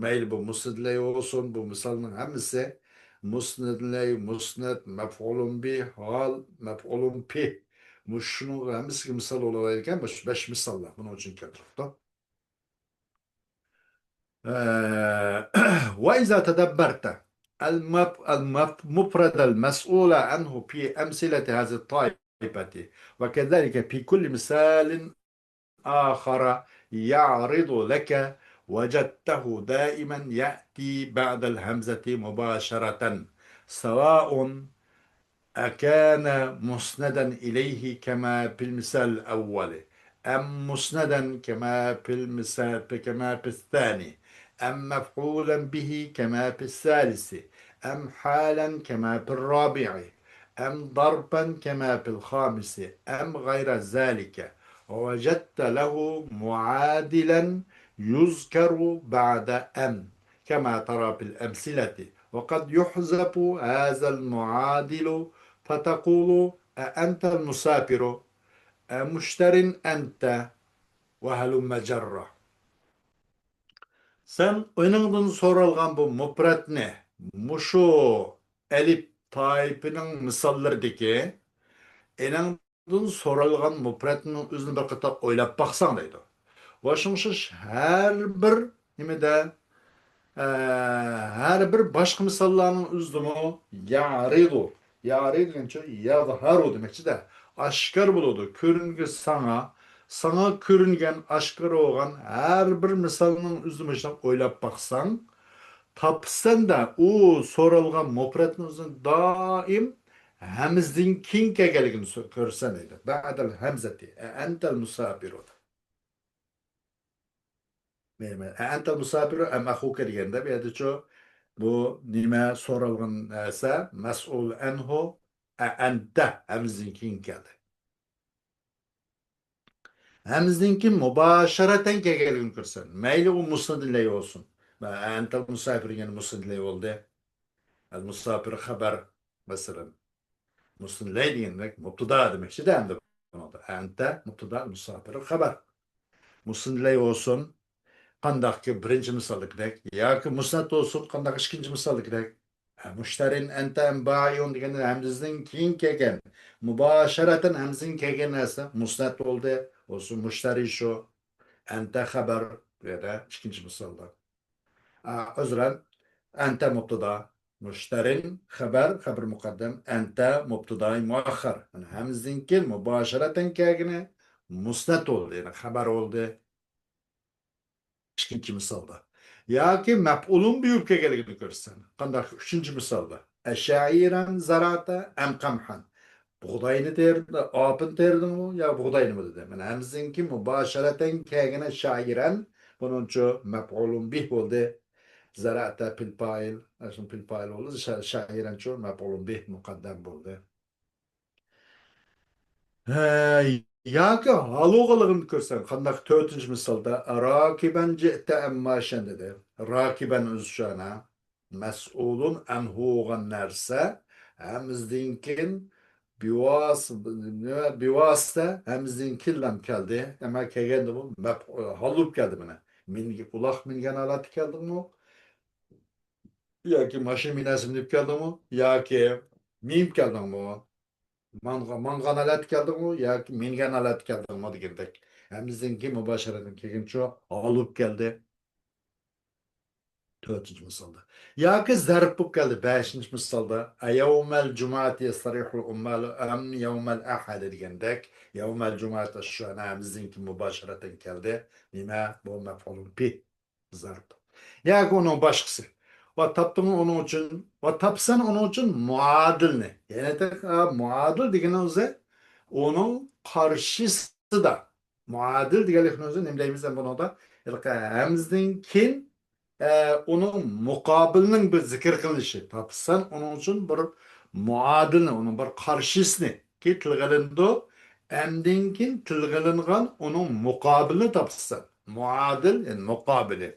مەيلى بۇ مۇسنەدلەي بولسۇن، بۇ مىسالنىڭ ھەممىسى مۇسنەدلەي، مۇسنەد، مەپئۇلۇن بىھ، ھال، مەپئۇلۇن پىھ. مۇشۇنىڭ ھەممىسىگە مىسال بولالايدىكەن، مۇشۇ بەش مىساللار بۇنىڭ ئۈچۈن كەلتۈرۈپتۇ. ئە، وإذا تدبرت المف-، المف-، المفرد المسؤول عنه في أمثلة هذه الطائفة، وكذلك في كل مثال آخر يعرض لك وجدته دائما يأتي بعد الهمزة مباشرة، سواء أكان مسندا إليه كما في المثال الأول، أم مسندا كما في المثال، كما في الثاني، أم مفعولا به كما في الثالث، أم حالا كما في الرابع، أم ظرفا كما في الخامس، أم غير ذلك، ووجدت له معادلا يذكر بعد أم، كما ترى في الأمثلة، وقد يحذف هذا المعادل فتقول: أأنت المسافر؟ أمشتر أنت؟ وهلم جرا. سەن ئېنىڭدىن سورالغان بۇ مۇپرەتنى مۇشۇ ئەلىپ تائىپىنىڭ مىساللىرىدىكى ئېنىڭدىن سورالغان مۇپرەتنىڭ ئۆزىنى بىر قېتىم ئويلاپ باقساڭ دەيدۇ. ۋە شۇڭا ئوخشاش ھەر بىر نېمىدە، ئە، ھەر بىر باشقا مىساللارنىڭ ئۆزىدىمۇ يەرىدۇ. يەرىدۇ دېگەنچە يەزھەرۇ دېمەكچىدە. ئاشكارا بولىدۇ. كۆرۈنگۈ ساڭا، ساڭا كۆرۈنگەن، ئاشكارا بولغان ھەر بىر مىسالنىڭ ئۆزىدە مۇشۇنداق ئويلاپ باقساڭ، تاپىسەن-دە، ئۇ سورالغان مۇپرەتنىڭ ئۆزىنى دائىم ھەمزىدىن كېيىن كەلگەنلىكىنى سو-، كۆرسەن دەيدۇ. بەئدەل ھەمزەتى، ئەئەنتەل مۇساپىرۇ. مەن، مەن، ئەئەنتەل مۇساپىرۇ ئەم ئەخۇكە دېگەندە، بۇ يەردىچۇ، بۇ نېمە سورالغان نەرسە، مەسئۇل ئەنھۇ، ئەئەنتە ھەمزىدىن كېيىن كەلدى. ھەمزىدىن كېيىن مۇباشىرەتەن كەلگەنلىكىنى كۆرسەن. مەيلى ئۇ مۇسنەد ئىلەيھى بولسۇن. ئەئەنتەل مۇساپىرۇ دېگەن مۇسنەد ئىلەيھى بولدى. ئەل مۇساپىر خەبەر، مەسىلەن. مۇسنەد ئىلەيھى دېگەندەك مۇبتىدا دېمەكچىدە ئەمدى بۇنىڭدا. ئەنتە مۇبتىدا، مۇساپىر خەبەر. مۇسنەد ئىلەيھى بولسۇن، قانداقكى بىرىنچى مىسالدىكىدەك ياكى مۇسنەد بولسۇن، قانداق ئىككىنچى مىسالدىكىدەك. ھە، مۇشتەرىن ئەنتە ئەم بايىئۇن دېگەندە ھەمزىدىن كېيىن كەلگەن، مۇباشىرەتەن ھەمزىدىن كەلگەن نەرسە مۇسنەد بولدى. بولسۇن مۇشتەرى شۇ، ئەنتە خەبەر، بۇ يەردە ئىككىنچى مىسالدا. ئا، ئۆزرەن، ئەنتە مۇبتىدا، مۇشتەرىن خەبەر، خەبەر مۇقەددەم، ئەنتە مۇبتىداي مۇئەخخەر. يەنى ھەمزىدىن كېيىن مۇباشىرەتەن كەلگىنى مۇسنەد بولدى، يەنى خەبەر بولدى. ئىككىنچى مىسالدا. ياكى مەپئۇلۇن بىھى بولۇپ كەلگەنلىكىنى كۆرسەتسەن. قانداق؟ ئۈچىنچى مىسالدا. ئەشەئىرەن زەرەئتە ئەم قەمھەن. بۇغداينى تېرىدىڭ، ئاپىنى تېرىدىڭمۇ يا بۇغداينىمۇ دېدى. مانا ھەمزىدىن كېيىن مۇباشىرەتەن كەلگىنى شائىرەن، بۇنىڭچۇ مەپئۇلۇن بىھ بولدى. زەرەئتە پىل پائىل، شۇ پىل پائىل بولدى. شا-، شائىرەنچۇ مەپئۇلۇن بىھ مۇقەددەم بولدى. ھە، ياكى ھالۇغىلىغىنى كۆرسەڭ، قانداق؟ تۆتىنچى مىسالدا راكىبەن جىئتە ئەم ماشەن دېدى. راكىبەن ئۆزى شۇ ئەنە. مەسئۇلۇن ئەنھۇ بولغان نەرسە ھەمزىدىن كېيىن بىۋاس-، نېمە، بىۋاسىتە ھەمزىدىن كېيىن لام كەلدى. ئەمما كەلگەندىمۇ مەپ-، ھال بولۇپ كەلدى مانا. مىنگە-، ئۇلاق مىنگەن ھالەتتە كەلدىڭمۇ؟ ياكى ماشىنا مىنەسىز دەپ كەلدىڭمۇ؟ ياكى مېڭىپ كەلدىڭمۇ؟ ماڭغا-، ماڭغان ھالەتتە كەلدىڭمۇ ياكى مىنگەن ھالەتتە كەلدىڭمۇ دېگەندەك. ھەمزىدىن كېيىن مۇباشىرەتەن كەلگىنىچۇ ھال بولۇپ كەلدى. تۆتىنچى مىسالدا. ياكى زەرپ بولۇپ كەلدى. بەشىنچى مىسالدا، ئەيەۋمەل جۇمۇئەتى يەستەرىھۇل ئۇممالۇ ئەم يەۋمەل ئەھەدى دېگەندەك، يەۋمەل جۇمۇئەتى شۇ ئەنە ھەمزىدىن كېيىن مۇباشىرەتەن كەلدى. نېمە؟ بۇ مەپئۇلۇن بىھ زەرپ. ياكى ئۇنىڭ باشقىسى. ۋە تاپتىڭ ئۇنىڭ ئۈچۈن، ۋە تاپسەن ئۇنىڭ ئۈچۈن مۇئادىلنى. يەنى تېخى، ئا، مۇئادىل دېگىنىڭ ئۆزى ئۇنىڭ قارشىسىدا. مۇئادىل دېگەنلىكنىڭ ئۆزى نېمە دەيمىز ئەمدى بۇنىڭدا؟ ھېلىقى ھەمزىدىن كېيىن، ئە، ئۇنىڭ مۇقابىلىنىڭ بىر زىكىر قىلىنىشى. تاپسان ئۇنىڭ ئۈچۈن بىر مۇئادىلنى، ئۇنىڭ بىر قارشىسىنى كى تىلغا ئېلىنىدۇ. ئەمدىن كېيىن تىلغا ئېلىنغان ئۇنىڭ مۇقابىلىنى تاپسان. مۇئادىل، يەنى مۇقابىلى.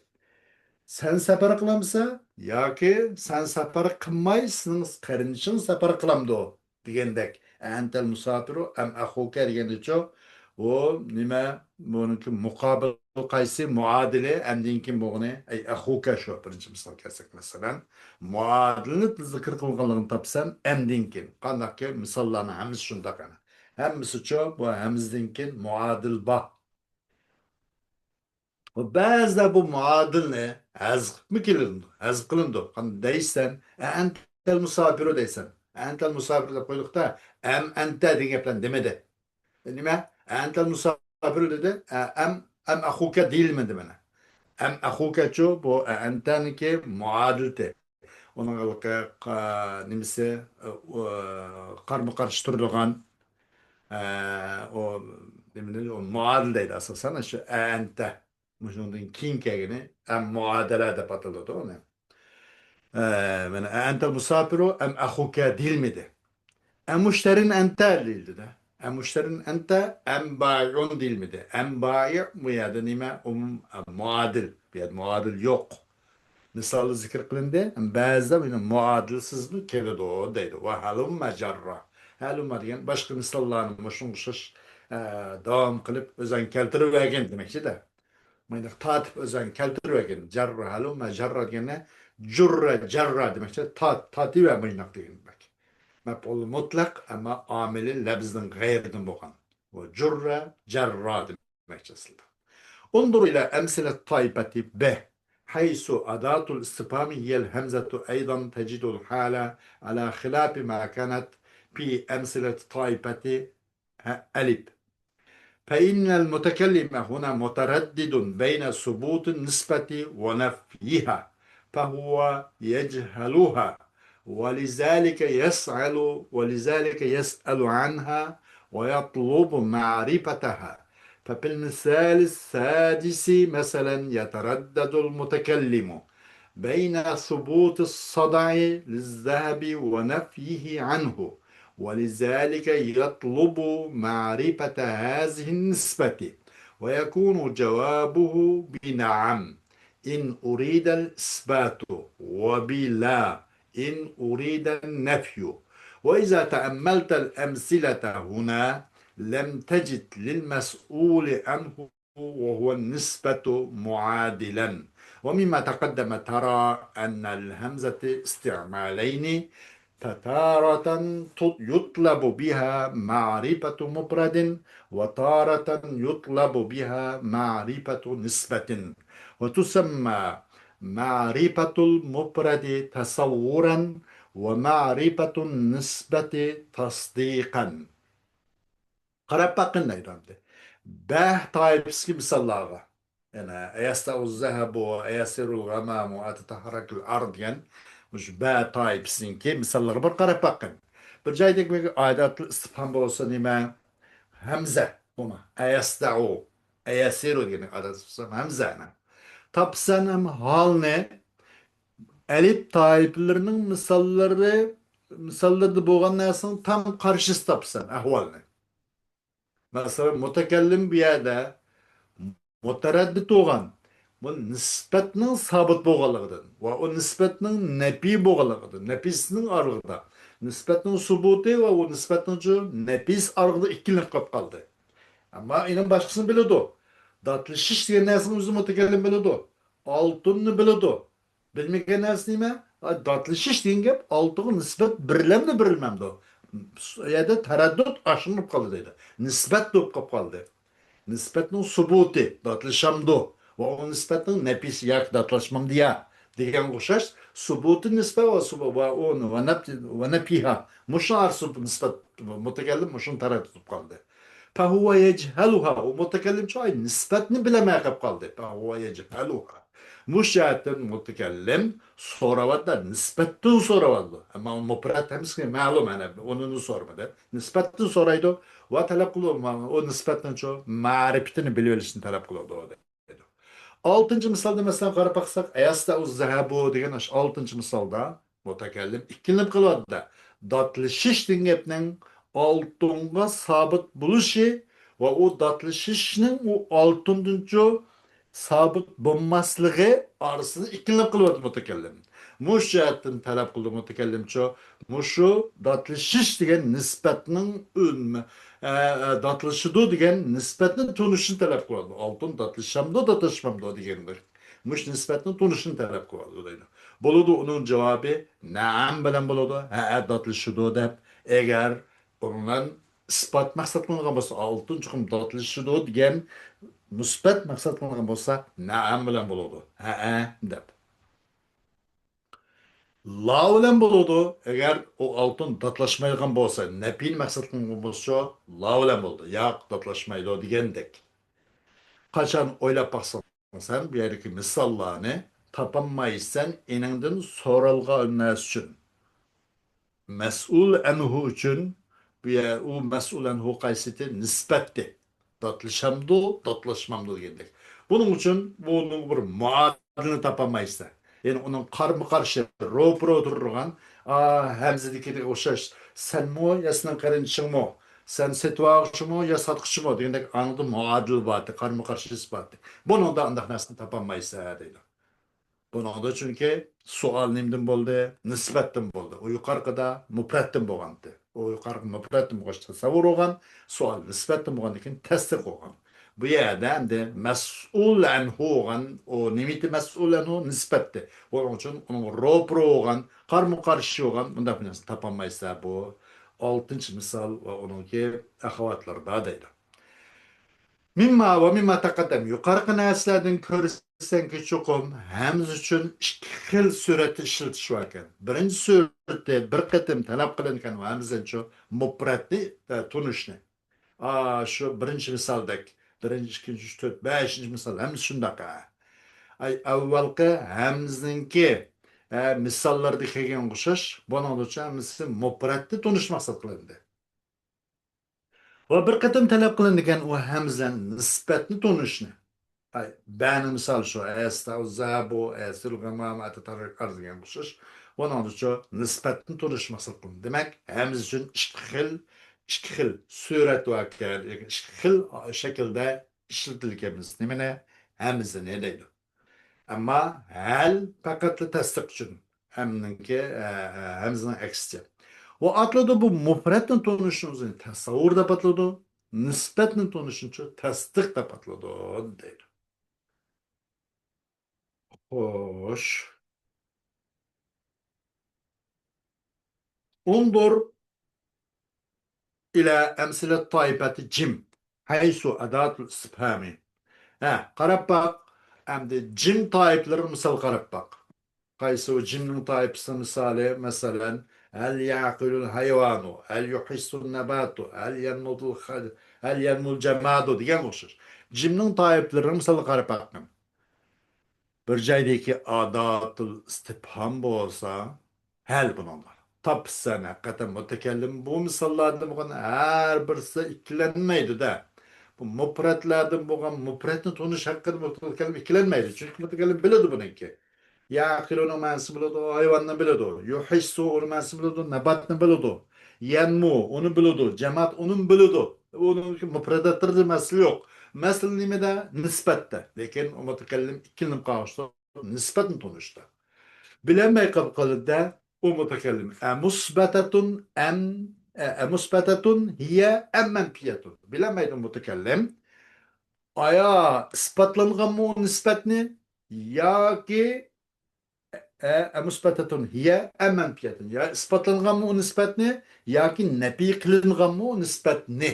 سەن سەپەر قىلامسەن ياكى سەن سەپەر قىلماي سېنىڭ قېرىندىشىڭ سەپەر قىلامدۇ؟ دېگەندەك، ئەنتەل مۇساپىرۇ ئەم ئەخۇكە دېگەندىچۇ، ئۇ نېمە، بۇنىڭكى مۇقابىل قايسى؟ مۇئادىلى، ئەمدىن كېيىن بولغىنى، ئەي ئەخۇكە شۇ، بىرىنچى مىسال كەلسەك، مەسىلەن، مۇئادىلنى زىكىر قىلغانلىقىنى تاپسام، ئەمدىن كېيىن. قانداقكى مىساللارنىڭ ھەممىسى شۇنداق، ئەنە. ھەممىسىچۇ، بۇ ھەمزىدىن كېيىن مۇئادىل بار. بەزىدە بۇ مۇئادىلنى ھەزىپمۇ كېلىنىدۇ، ھەزىپ قىلىنىدۇ. قانداق دەيسەن، ئەنتەل مۇساپىرۇ دەيسەن. ئەنتەل مۇساپىرۇ دەپ قويدۇقتا، ئەم ئەنتە دېگەن گەپلەرنى دېمىدى. نېمە؟ ئەنتەل مۇساپىرۇ دېدى، ئە-، ئەم، ئەم ئەخۇكە دېيىلمىدى مانا. ئەم ئەخۇكەچۇ، بۇ ئەنتەنىكى مۇئادىلىتى. ئۇنىڭ ھېلىقى، قا-، نېمىسى، ئۇ، قارمۇ قارشى تۇرىدىغان، ئە، ئۇ، نېمىنى، ئۇ مۇئادىل دەيدۇ ئاساسەن، شۇ ئەنتە. مۇشۇنىڭدىن كېيىن كەلگىنى ئەم مۇئادىلە دەپ ئاتىلىدۇ ئۇنى. ئە، مانا، ئەنتەل مۇساپىرۇ ئەم ئەخۇكە دېيىلمىدى. ئەمۇشتەرىن ئەنتە دېيىلدى-دە. ئەمۇشتەرىن ئەنتە، ئەم بايىئۇن دېيىلمىدى. ئەم بايىئ بۇ يەردە نېمە؟ ئۇم-، مۇئادىل. بۇ يەردە مۇئادىل يوق. مىسالدا زىكىر قىلىندى. بەزىدە بۇنى مۇئادىلسىزمۇ كېلىدۇ دەيدۇ. ۋە ھەلۇممە جەررا. ھەلۇممە دېگەن باشقا مىساللارنى مۇشۇنىڭغا ئوخشاش، ئە، داۋام قىلىپ ئۆزەڭ كەلتۈرۈۋەرگىن دېمەكچىدە. مۇنداق تارتىپ ئۆزەڭ كەلتۈرۈۋەرگىن. جەررا، ھەلۇممە جەررا دېگەننى جۇررە، جەررا دېمەكچى. تارت، تارتىۋەر مۇنداق دېگەن دېمەك. مەپئۇل مۇتلەق، ئەمما ئامىلى لەبزىدىن غەيرىدىن بولغان. ۋە جۇررە، جەررا دېمەكچى ئەسلىدە. انظر إلى أمثلة الطائفة به، حيث أداة الاستفهام هي الهمزة أيضا تجد الحالة على خلاف ما كانت في أمثلة الطائفة ألف. فإن المتكلم هنا متردد بين ثبوت النسبة ونفيها، فهو يجهلها، ولذلك يسأل، ولذلك يسأل عنها ويطلب معرفتها. ففي المثال السادس مثلا يتردد المتكلم بين ثبوت الصدع للذهب ونفيه عنه، ولذلك يطلب معرفة هذه النسبة، ويكون جوابه بنعم إن أريد الإثبات، وبلا إن أريد النفي. وإذا تأملت الأمثلة هنا لم تجد للمسؤول عنه وهو النسبة معادلا. ومما تقدم ترى أن الهمزة استعمالين، فتارة يطلب بها معرفة مفرد، وتارة يطلب بها معرفة نسبة، وتسمى معرفة المفرد تصورا ومعرفة النسبة تصديقا. قاراپ باققىن دەيدۇ ئەمدى. بەھ تائىپىسىدىكى مىساللارغا. يەنى ئەيەستەئۇ زەھەبۇ، ئەيەسىرۇل غامامۇ، ئەتەتەھەررەكۇل ئەرد دېگەن مۇشۇ بەھ تائىپىسىنىڭكى مىساللىرىغا بىر قاراپ باققىن. بىر جايدىكى ئادەتتىل ئىستىفھام بولسا نېمە؟ ھەمزە. بۇمۇ ئەيەستەئۇ، ئەيەسىرۇ دېگەن ئادەتتىل ئىستىفھام ھەمزە. تاپسان ھەم ھالنى ئەلىپ تائىپىلىرىنىڭ مىساللىرى، مىساللىرىدا بولغان نەرسىنىڭ تام قارشىسى تاپسان ئەھۋالنى. مەسىلەن، مۇتەكەللىم بۇ يەردە مۇتەرەددىت بولغان، بۇ نىسبەتنىڭ سابىت بولغانلىقىدىن ۋە ئۇ نىسبەتنىڭ نەپىي بولغانلىقىدىن، نەپىسىنىڭ ئارىلىقىدا، نىسبەتنىڭ سۇبۇتى ۋە ئۇ نىسبەتنىڭ نەپىسى ئارىلىقىدا ئىككىلىنىپ قېلىپ قالدى. ئەمما ئېنىڭ باشقىسىنى بىلىدۇ. داتلىشىش دېگەن نەرسىنى ئۆزى مۇتەكەللىم بىلىدۇ. ئالتۇننى بىلىدۇ. بىلمىگەن نەرسە نېمە؟ ئا، داتلىشىش دېگەن گەپ ئالتۇنغا نىسبەت بېرىلەمدۇ، بېرىلمەمدۇ؟ ئۇ يەردە تەرەددۇت ئاشۇرۇپ قالدى دەيدۇ. نىسبەت بولۇپ قېلىپ قالدى. نىسبەتنىڭ سۇبۇتى، داتلىشامدۇ؟ ۋە ئۇ نىسبەتنىڭ نەپىسى ياكى داتلاشمامدۇ يا دېگەنگە ئوخشاش، سۇبۇتى نىسبەت ۋە سۇبۇ-، ۋە ئۇ ۋە نەپ-، ۋە نەپىھا. مۇشۇ ئارىسىدا نىسبەت مۇتەكەللىم مۇشۇنى تەرەددۇت قىلىپ قالدى. فهو يجهلها. ئۇ مۇتەكەللىمچۇ ئاي نىسبەتنى بىلەلمەي قېلىپ قالدى. فهو يجهلها. مۇشۇ جەھەتتىن مۇتەكەللىم سوراۋاتىدۇ، نىسبەتتىن سوراۋاتىدۇ. ئەمما ئۇ مۇپرەت ھەممىسىگە مەلۇم، ئەنە ئۇنى سورىمىدى. نىسبەتتىن سورايدۇ ۋە تەلەپ قىلىدۇ، ئۇ نىسبەتنىڭچۇ مەرىپىتىنى بىلىۋېلىشنى تەلەپ قىلىدۇ. ئالتىنچى مىسالدا مەسىلەن قاراپ باقساق، ئەيەستەئۇ زەھەبۇ دېگەن ئاشۇ ئالتىنچى مىسالدا مۇتەكەللىم ئىككىلىنىپ قېلىۋاتىدۇ. داتلىشىش دېگەن گەپنىڭ ئالتۇنغا سابىت بولۇشى ۋە ئۇ داتلىشىشنىڭ ئۇ ئالتۇندىنچۇ سابىت بولماسلىقى ئارىسىدا ئىككىلىنىپ قېلىۋاتىدۇ مۇتەكەللىم. مۇشۇ جەھەتتىن تەلەپ قىلدى مۇتەكەللىمچۇ، مۇشۇ داتلىشىش دېگەن نىسبەتنىڭ ئۈن-، ئە، ئە، داتلىشىدۇ دېگەن نىسبەتنى تونۇشنى تەلەپ قىلىدۇ. ئالتۇن داتلىشامدۇ، داتلاشمامدۇ دېگەندەك. مۇشۇ نىسبەتنى تونۇشنى تەلەپ قىلىدۇ دەيدۇ. بولىدۇ، ئۇنىڭ جاۋابى نەئەم بىلەن بولىدۇ. ھەئە، داتلىشىدۇ دەپ. ئەگەر ئۇنىڭ بىلەن ئىسپات مەقسەت قىلىنغان بولسا، ئالتۇن چوقۇم داتلىشىدۇ دېگەن مۇسبەت مەقسەت قىلىنغان بولسا، نەئەم بىلەن بولىدۇ. ھەئە دەپ. لا بىلەن بولىدۇ. ئەگەر ئۇ ئالتۇن داتلاشمايدىغان بولسا، نەپىنى مەقسەت قىلغان بولسا، لا بىلەن بولىدۇ. ياق، داتلاشمايدۇ دېگەندەك. قاچان ئويلاپ باقساڭ سەن بۇ يەردىكى مىساللارنى تاپالمايسەن، ئېنىڭدىن سورالغان نەرسە ئۈچۈن. مەسئۇل ئەنھۇ ئۈچۈن بۇ يەر، ئۇ مەسئۇل ئەنھۇ قايسىتى؟ نىسبەتتى. داتلىشامدۇ، داتلاشمامدۇ دېگەندەك. بۇنىڭ ئۈچۈن بۇنىڭ بىر مۇئادىلىنى تاپالمايسىلەر. يەنى ئۇنىڭ قارمۇ قارشى، روپىرو تۇرىدىغان، ئا، ھەمزىدىكىگە ئوخشاش، سەنمۇ يا سېنىڭ قېرىندىشىڭمۇ، سەن سېتىۋالغۇچىمۇ يا ساتقۇچىمۇ دېگەندەك ئاڭدا مۇئادىل بارتى، قارمۇ قارشىسى بارتى. بۇنىڭدا ئانداق نەرسىنى تاپالمايسىلەر دەيدۇ. بۇنىڭدا چۈنكى سوئال نېمىدىن بولدى؟ نىسبەتتىن بولدى. ئۇ يۇقىرىقىدا مۇپرەتتىن بولغانتى. ئۇ يۇقىرىقى مۇپرەتتىن بولغاچ تەسەۋۋۇر بولغان، سوئال نىسبەتتىن بولغاندىن كېيىن تەستىق بولغان. بۇ يەردە ئەمدى مەسئۇل ئەنھۇ بولغان، ئۇ نېمىتى مەسئۇل ئەنھۇ؟ نىسبەتتى. بۇنىڭ ئۈچۈن ئۇنىڭغا روپىرو بولغان، قارمۇ قارشى بولغان مۇنداق بىر نەرسىنى تاپالمايسىلەر. بۇ ئالتىنچى مىسال ۋە ئۇنىڭكى ئەخەۋاتلىرىدا دەيدۇ. مىمما ۋە مىمما تەقەددەم، يۇقىرىقى نەرسىلەردىن كۆرسەڭكى، چوقۇم ھەمزە ئۈچۈن ئىككى خىل سۈرەتتە ئىشلىتىش باركەن. بىرىنچى سۈرىتى بىر قېتىم تەلەپ قىلىنغان ۋە ھەمزىنچۇ مۇپرەتنى، ئە، تونۇشنى. ئا، شۇ بىرىنچى مىسالدەك، بىرىنچى، ئىككىنچى، ئۈچ، تۆت، بەشىنچى مىسال ھەممىسى شۇنداق، ھە. ئاي، ئەۋۋەلقى ھەمزىنىڭكى، ھە، مىساللاردا كەلگەنگە ئوخشاش، بۇنىڭدىچۇ ھەممىسى مۇپرەتنى تونۇش مەقسەت قىلىندى. ۋە بىر قېتىم تەلەپ قىلىنىدىكەن ئۇ ھەمزە نىسبەتنى تونۇشنى. ئاي، بەنىڭ مىسالى شۇ، ئەيەستەۋزەبۇ، ئەيەسىل غەمام، ئەتەتەرەك ئارز دېگەنگە ئوخشاش. ئۇنىڭدىچۇ نىسبەتنى تونۇش مەقسەت قىلىندى. دېمەك، ھەمزە ئۈچۈن ئىككى خىل، ئىككى خىل سۈرەت ۋەكەن، ئىككى خىل شەكىلدە ئىشلىتىلگەنمىز. نېمىنى؟ ھەمزىنى دەيدۇ. ئەمما ھەل پەقەتلا تەستىق ئۈچۈن. ھەمنىڭكى، ئە، ئە، ھەمزىنىڭ ئەكسىچە. ئۇ ئاتىلىدۇ، بۇ مۇپرەتنى تونۇشنى ئۆزىنى تەسەۋۋۇر دەپ ئاتىلىدۇ، نىسبەتنى تونۇشنىچۇ تەستىق دەپ ئاتىلىدۇ، دەيدۇ. خوش. انظر إلى أمثلة طائفة جيم، حيث أداة الاستفهام. ھە، قاراپ باق. ئەمدى جىم تائىپىلىرىغا مىسال قاراپ باق. قايسى ئۇ جىمنىڭ تائىپىسىنىڭ مىسالى؟ مەسىلەن، هل يعقل الحيوان، هل يحس النبات، هل ينمو الخ-، هل ينمو الجماد دېگەنگە ئوخشاش. جىمنىڭ تائىپىلىرىنىڭ مىسالىغا قاراپ باققىن. بىر جايدىكى ئاداتۇل ئىستىپھام بولسا، ھەل بۇنىڭدا. تاپىسەن، ھەقىقەتەن مۇتەكەللىم بۇ مىساللاردىن بولغان ھەر بىرسى ئىككىلەنمەيدۇ-دە. بۇ مۇپرەتلەردىن بولغان مۇپرەتنى تونۇش ھەققىدە مۇتەكەللىم ئىككىلەنمەيدۇ. چۈنكى مۇتەكەللىم بىلىدۇ بۇنىڭكى. يەقىلۇنىڭ مەنىسىنى بىلىدۇ، ھايۋاننى بىلىدۇ. يۇھىسسۇ ئۇنىڭ مەنىسىنى بىلىدۇ، نەباتنى بىلىدۇ. يەنمۇ ئۇنى بىلىدۇ، جامات ئۇنىمۇ بىلىدۇ. ئۇنىڭ مۇپرەتاتلىرىدا مەسىلە يوق. مەسىلە نېمىدە؟ نىسبەتتە. لېكىن ئۇ مۇتەكەللىم ئىككىلىنىپ قالغۇچە نىسبەتنى تونۇشتا. بىلەلمەي قاپقىلىدە ئۇ مۇتەكەللىم. ئەمۇسبەتەتۇن ئەم، ئە-، ئەمۇسبەتەتۇن ھىيە ئەم مەنپىيەتۇن. بىلەلمەيدۇ مۇتەكەللىم. ئايا ئىسپاتلانغانمۇ نىسبەتنى ياكى، ئە، ئەمۇسبەتەتۇن ھىيە ئەم مەنپىيەتۇن. يا ئىسپاتلانغانمۇ نىسبەتنى ياكى نەپىي قىلىنغانمۇ نىسبەتنى.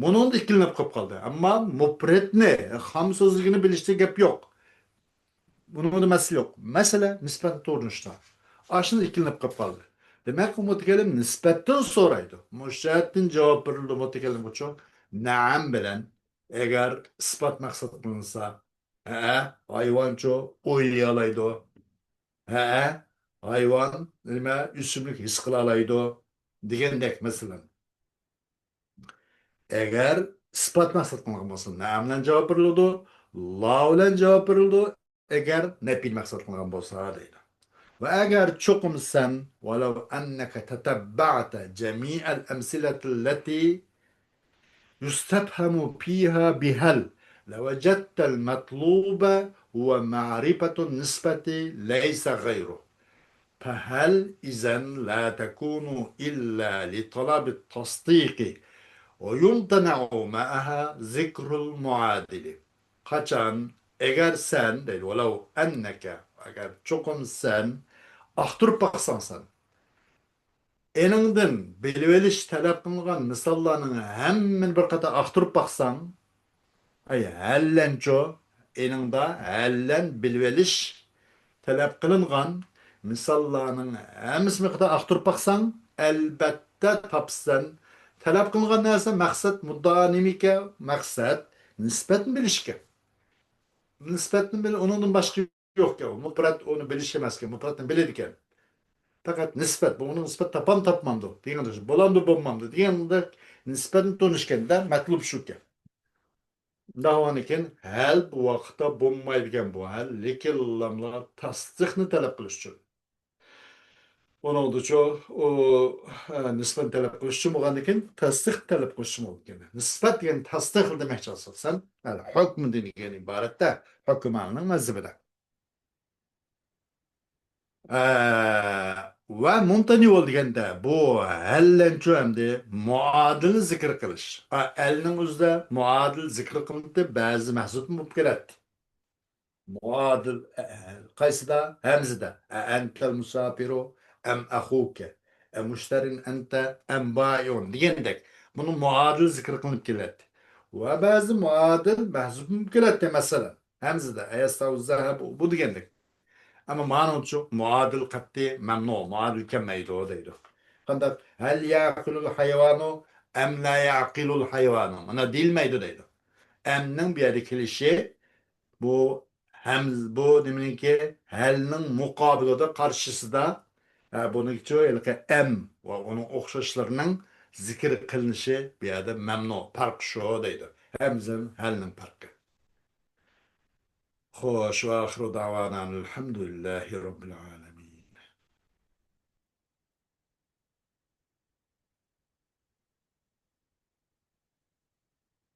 بۇنىڭدا ئىككىلىنىپ قېلىپ قالدى. ئەمما مۇپرەتنى، خام سۆزلۈكىنى بىلىشتە گەپ يوق. بۇنىڭدا مەسىلە يوق. مەسىلە نىسبەتنى تونۇشتا. ئاشۇنى ئىككىلىنىپ قېلىپ قالدى. دېمەك، ئۇ مۇتەكەللىم نىسبەتتىن سورايدۇ. مۇشۇ جەھەتتىن جاۋاب بېرىلىدۇ مۇتەكەللىمگىچۇ نەئەم بىلەن، ئەگەر ئىسپات مەقسەت قىلىنسا، ھە، ھايۋانچۇ ئويلىيالايدۇ. ھە، ھايۋان، نېمە، ئۆسۈملۈك ھېس قىلالايدۇ دېگەندەك، مەسىلەن. ئەگەر ئىسپات مەقسەت قىلىنغان بولسا، نەئەم بىلەن جاۋاب بېرىلىدۇ، لا بىلەن جاۋاب بېرىلىدۇ، ئەگەر نەپىي مەقسەت قىلىنغان بولسا، دەيدۇ. ۋە ئەگەر چوقۇم سەن، ولو أنك تتبعت جميع الأمثلة التي يستفهم فيها بهل لوجدت المطلوب هو معرفة النسبة ليس غيره. فهل إذن لا تكون إلا لطلب التصديق، ويمتنع معها ذكر المعادل. قاچان، ئەگەر سەن، دەيدۇ، ولو أنك، ئەگەر چوقۇم سەن، ئاختۇرۇپ باقساڭ سەن، ئېنىڭدىن بىلىۋېلىش تەلەپ قىلىنغان مىساللارنىڭ ھەممىنى بىر قېتىم ئاختۇرۇپ باقساڭ، ئەي، ھەللەنچۇ، ئېنىڭدا ھەللەن بىلىۋېلىش تەلەپ قىلىنغان مىساللارنىڭ ھەممىسىنى بىر قېتىم ئاختۇرۇپ باقساڭ، ئەلبەتتە تاپىسەن. تەلەپ قىلىنغان نەرسە، مەقسەت، مۇددىئا نېمىكەن؟ مەقسەت، نىسبەتنى بىلىشكەن. نىسبەتنى بىل-، ئۇنىڭدىن باشقا يوقكەن، ئۇ مۇپرەت ئۇنى بىلىش ئەمەسكەن، مۇپرەتنى بىلىدىكەن. پەقەت نىسبەت، بۇ ئۇنىڭ نىسبەت تاپام تاپمامدۇ دېگەن، بولامدۇ بولمامدۇ دېگەندەك نىسبەتنى تونۇشكەندە مەتلۇب شۇكەن. ئۇنداق بولغاندىكىن ھەل بۇ ۋاقىتتا بولمايدىكەن، بۇ ھەل لېكىنلاملار تەستىقنى تەلەپ قىلىش ئۈچۈن. ئۇنىڭدىچۇ ئۇ، ئە، نىسبەتنى تەلەپ قىلىش ئۈچۈن بولغاندىكىن تەستىق تەلەپ قىلىش ئۈچۈن بولىدىكەن. نىسبەت دېگەن تەستىق دېمەكچى ئاساسەن. ھەل ھۆكمى دېگەن ئىبارەتتە ھۆكماننىڭ مەزھىپىدە. ئە، ۋە مۇمتەنىئۇ دېگەندە بۇ ھەللەنچۇ ئەمدى مۇئادىل زىكىر قىلىش. ئە، ھەلنىڭ ئۆزىدە مۇئادىل زىكىر قىلىنىدۇ، بەزى مەھزۇپ بولۇپ كېلەتتى. مۇئادىل، ئە، قايسىدا؟ ھەمزىدە. ئە، ئەنتەل مۇساپىرۇ ئەم ئەخۇكە، ئە، مۇشتەرىن ئەنتە ئەم بائىئۇن دېگەندەك. بۇنى مۇئادىل زىكىر قىلىنىپ كېلەتتى. ۋە بەزى مۇئادىل مەھزۇپ بولۇپ كېلەتتى، مەسىلەن. ھەمزىدە، ئەيەستەۋزەھەبۇ، بۇ دېگەندەك. ئەمما مانىڭچۇ مۇئادىل قەتئىي مەمنۇ، مۇئادىل كەلمەيدۇ دەيدۇ. قانداق؟ ھەل يەقۇلۇل ھايۋانۇ ئەم لا يەقىلۇل ھايۋانۇ. مانا دېيىلمەيدۇ دەيدۇ. ئەمنىڭ بۇ يەردە كېلىشى بۇ ھەم بۇ نېمىنىڭكى؟ ھەلنىڭ مۇقابىلىدا، قارشىسىدا، ھە، بۇنىڭكىچۇ ھېلىقى ئەم ۋە ئۇنىڭ ئوخشاشلىرىنىڭ زىكىر قىلىنىشى بۇ يەردە مەمنۇ، پەرقى شۇ دەيدۇ. ھەمزە ھەلنىڭ پەرقى. خوش، ۋە ئاخىرۇ دەۋانا ئەلھەمدۇلىللاھى رەببىل ئالەمىن.